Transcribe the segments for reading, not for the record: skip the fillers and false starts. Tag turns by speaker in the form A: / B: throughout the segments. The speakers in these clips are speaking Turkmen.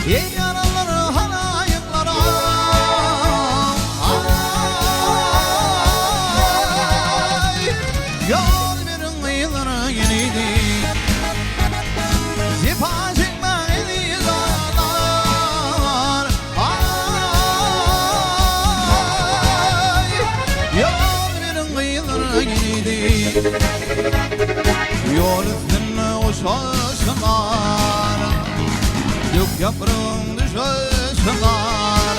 A: Eý ýaranlar halaýyklar aý Ýol beriň gyzlar gelidi Jepa çekmäň eziz aýallar aý Ýol beriň gyzlar gelidi Ýol üstünde guşaşylar Dök ýapragyň düşeşiler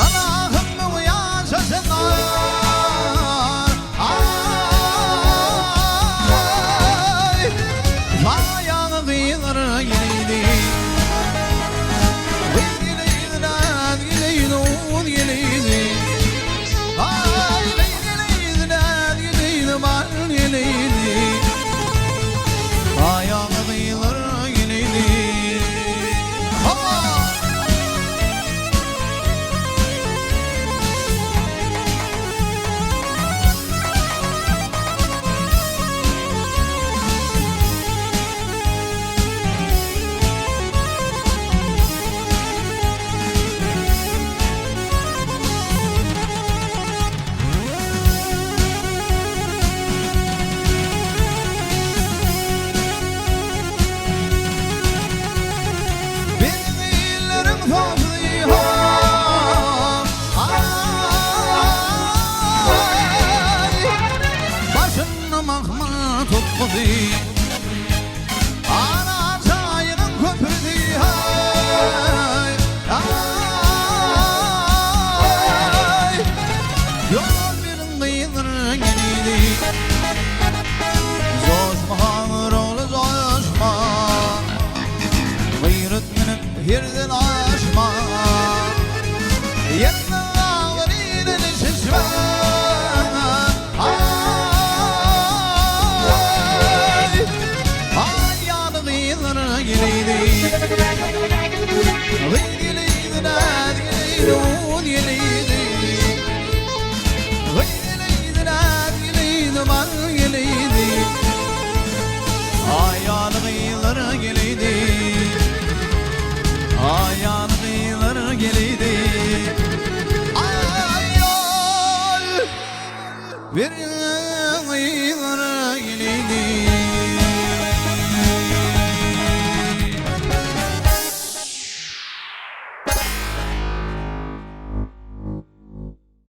A: Alahym ýaşaşylar Aý Saýaňy gyzlar geldi Gyz geldi näz geldi uz geldi Aý gyz geldi näz geldi bal geldi Saýaňy gyzlar geldi Hawa! Biziň illeriň sowsy ha-aý, Başynda mahmal topbusy.